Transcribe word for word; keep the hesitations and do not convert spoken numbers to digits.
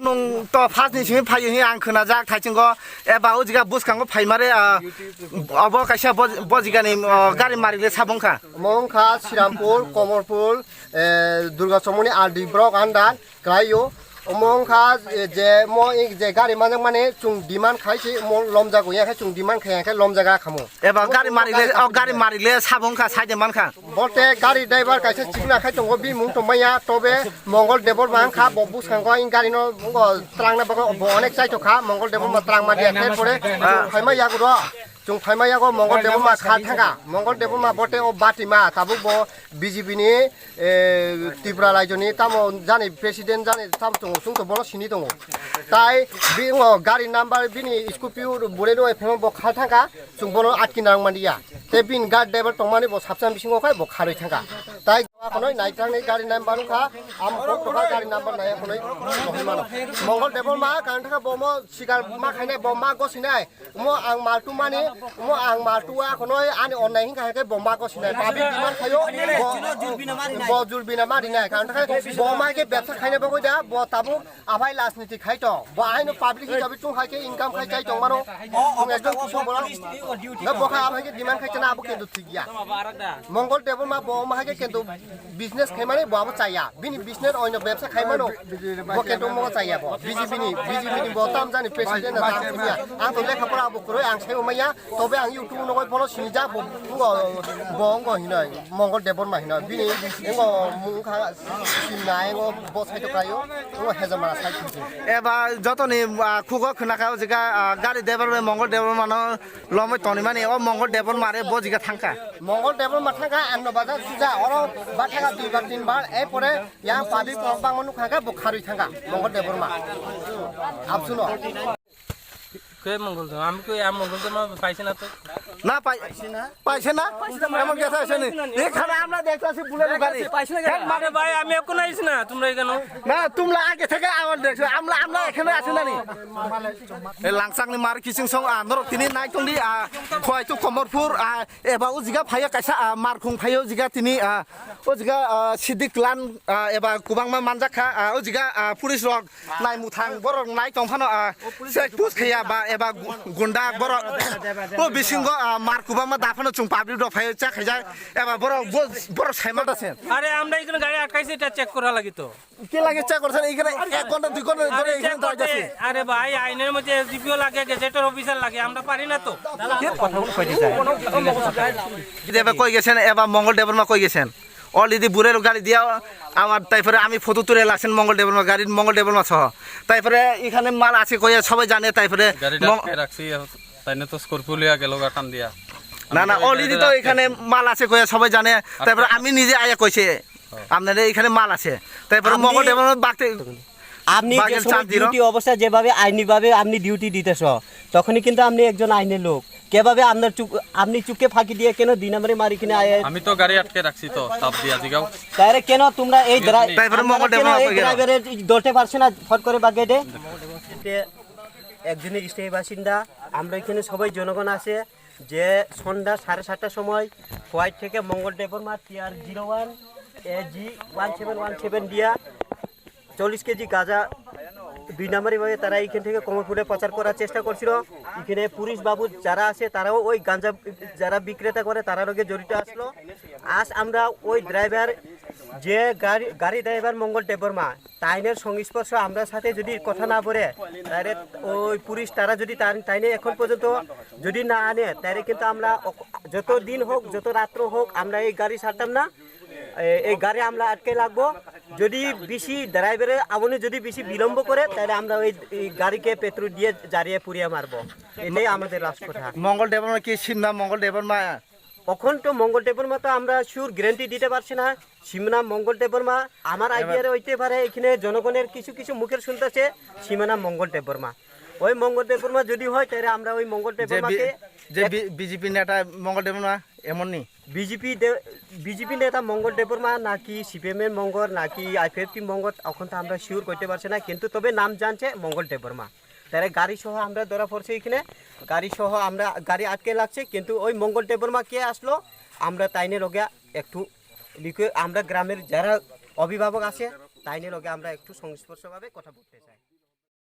Nung to first ni simi phaio hi ang khwnajak thaichungo, eba o jaga bwskango phaimare, ah, obo kaisa bo, bo jagani, ah, gari malik le sabong kha. Omo wngkha Sirampur, Komorpur, eh, Durga Chomoni R D block under kwlaio. Omo wngkha, eh, je mo, eh, je gari manjakmani chwng demand khai se omo lomjago, ya khe chwng demand khai ya khe lomjaga khamo. Eba gari malik le, o gari malik le sabong kha, side man kha. Bote gari driver kaisa chikna khai tongo, bini mung tong maya, tobe Mongol Debbarma wngkha, bo bwskango in gari no, ngo, twlangna bagwi bo onek chaithok kha, Mongol Debbarma twlangma diya, khe pore, ah, phaima yago ro, chwng phaima yago Mongol Debbarma kha thangkha, Mongol Debbarma bote o batima, tabuk bo B J P ni, eh, Tripura rajyoni tamo jani president jani tamo tongo, chwng to bono sini tongo. Tai bi ngo gari number bini Scorpio bure no phema bo kha thangkha, chwng bono atki nang mani ya. Te bini gari driver tongmani bo sabsa bisingo khai bo kharwi thangkha. Tai khonoi naitrangni gari number wngkha, am kok tokha gari number naya khonoi rohormano. Mongol Debbarma kang thangkha bo mo sikar ma khainai, bo ma gosinai. Mo ang maltu mani, mo ang maltu a khonoi ani onnai hingkha hai khe bo ma gosinai. Public demand khayo, bo, bo jurbina marinai. Kang thangkha bo ma khe bebsa khainai bagwi da, bo tabuk Aphai rajniti khai tong, bo aino public hisabe chwng hai khe income khai chai tong mano. Chwng ekdom kusu borok. Na bo khai aphai khe demand khai chana abo kintu thik ya. Mongol Debbarma bo ma hai khe kintu business khai mani bo abo chaya. Bini business oino bebsa khai mano. Bo kintu mo chaya bo. B J P ni, B J P ni bo tam jani president na tam ya. Ang to lekha pora bo kwrwi ang sai maya. Tobe ang YouTube no goi bono sinijak bo, bo, bo wngkha hinoi, Mongol Debbarma hinoi. Bini wngkha mung wngkha sinai, wngkha bo side o kaio, wngkha hejamara side o. Eba jotoni, ah, khugo khwnakha o jaga, ah, gari Debbarma, Mongol Debbarma no lomwi tonimani, o Mongol Debbarma re bo jaga thangkha. Mongol Debbarma thangkha, ano bajar suja, oro bathakha dui bar tin bar, e pore yang public rok bangma nukha khe bo kharwi thangkha, Mongol Debbarma. Absuno. Ke Mongol Debbarma, ami koi a Mongol Debbarma paise na to. Na pai-, paise na? Emon kotha hoyse ni. Ekhane amra dekhte assi bullet gari. Paise na? He mane bhai, ami ekhono aisi na, tumra ekhane. Na, tumra age theke agon dekhte, amra, amra ekhane assi na ni. E Langchak ni mar kising song, ah, norok tini nai tongdi, ah, Khowaitu Komorpur, ah, eba o jaga phaiya kaisa, ah, Markhung phaiya o jaga tini, ah, o jaga, ah, Sidik Lan, ah, eba kwbangma manjak kha, ah, o jaga, ah, police rok Nai muthang borok nai tong phano, ah, check post khaiya ba eba gu-, gunda borok. O bisingo, ah, mar kwbangma da phano chwng public rok phai cha khaijak eba borok bo, borok saima da sen. আরে আমরা এখানে গাড়ি আটকাইছি, এটা চেক করা লাগে তো। Ke lage check korsa ekhane ek ghonta dui ghonta dhore ekhane check dai korte, jase. আরে ভাই, আইনের মধ্যে এসডিপিও লাগে, গেজেটের অফিসার লাগে, আমরা পারি না তো। Ke kotha bono koi di jai. Eba koi gesen, eba Mongol Debbarma koi gesen. Already burero gari diya, amar tai pore ami photo tule laksen Mongol Debbarma gari, Mongol Debbarma soho. Tai pore ekhane mal ashe koye sobai jane, tai pore গাড়িটা Mong- আটকে রাখছি, তাই না তো স্করপিও লিয়া গেল গা টান দিয়া। না, না, আমি তো already তো এখানে মাল আছে কইয়া সবাই জানে। তারপরে আমি নিজে আয়া কইছে, আপনাদের এখানে মাল আছে। তারপরে আপনি মঙ্গল ডেভেলপমেন্ট বাগতে আপনি যে বাগের সময় চাঁদ দিল। ডিউটি অবস্থায় যেভাবে আইনিভাবে আপনি ডিউটি দিতেছ, তখনই কিন্তু আপনি একজন আইনের লোক। কিভাবে আপনার চুক-, আপনি চুকে ফাঁকি দিয়ে কেন দুই নম্বরে মারি কিনে আয়? আমি তো গাড়ি আটকে রাখছি তো, চাপ দিয়া জিগাও। তাহলে কেন তোমরা এই ড্রাই-, তারপরে তারা মঙ্গল কেন ডেভেলপমেন্ট এই হয়ে গেল। ড্রাইভারের ধরতে পারছে না ফট করে বাগেটে? একজনের স্থায়ী বাসিন্দা, আমরা এখানে সবাই জনগণ আছে, যে সন্ধ্যা সাড়ে সাতটার সময় খোয়াই থেকে Mangal development TR zero one AG one seven one seven দিয়া চল্লিশ কেজি গাঁজা দুই নম্বরই ভাবে তারা এইখান থেকে কমলপুরে পাচার করার চেষ্টা করছিল। এখানে পুলিশ বাবু যারা আছে, তারাও ওই গাঁজা যারা বিক্রেতা করে, তারার লগে জড়িত আসলো। আজ আমরা ওই ড্রাইভার যে গাড়ি, গাড়ি ড্রাইভার মঙ্গল দেববর্মা, তাইনের সংস্পর্শ আমরা সাথে যদি কথা না বলে, তাহলে ওই পুলিশ তারা যদি তার, তাইনে এখন পর্যন্ত যদি না আনে, তাহলে কিন্তু আমরা অক-, যত দিন হোক, যত রাত্র হোক, আমরা এই গাড়ি ছাড়তাম না। এ-, এই গাড়ি আমরা আটকে রাখবো। যদি বেশি ড্রাইভারের আগুনে যদি বেশি বিলম্ব করে, তাহলে আমরা ওই, এই গাড়িকে পেট্রোল দিয়ে জ্বালিয়ে পুড়িয়ে মারবো। এটাই আমাদের লাস্ট কথা। মঙ্গল দেববর্মা কি শিবনাথ মঙ্গল দেববর্মা? এখন তো মঙ্গল দেববর্মা তো আমরা শিওর গ্যারান্টি দিতে পারছি না। শিবনাথ মঙ্গল দেববর্মা আমার এবার আইডিয়ার হইতে পারে, এখানে জনগণের কিছু কিছু মুখের শুনতেছে শিবনাথ মঙ্গল দেববর্মা। ওই মঙ্গল দেববর্মা যদি হয়, তাহলে আমরা ওই মঙ্গল যে বি-, দেববর্মাকে যে এক- বি-, বিজেপি নেতা মঙ্গল দেববর্মা এমন নি? বিজেপি দে-, বিজেপি নেতা মঙ্গল দেববর্মা নাকি সিপিএম এর মঙ্গল নাকি আইপিএফটি মঙ্গল, এখন তো আমরা শিওর করতে পারছি না, কিন্তু তবে নাম জানছে মঙ্গল দেববর্মা। তাহলে গাড়ি সহ আমরা ধরা পড়ছে এখানে, গাড়ি সহ আমরা, গাড়ি আটকে লাগছে, কিন্তু ওই মঙ্গল দেববর্মা কে আসলো, আমরা তাইনে লগে একটু রিকোয়ে-, আমরা গ্রামের যারা অভিভাবক আছে, তাইনে লগে আমরা একটু সংস্পর্শভাবে কথা বলতে চাই।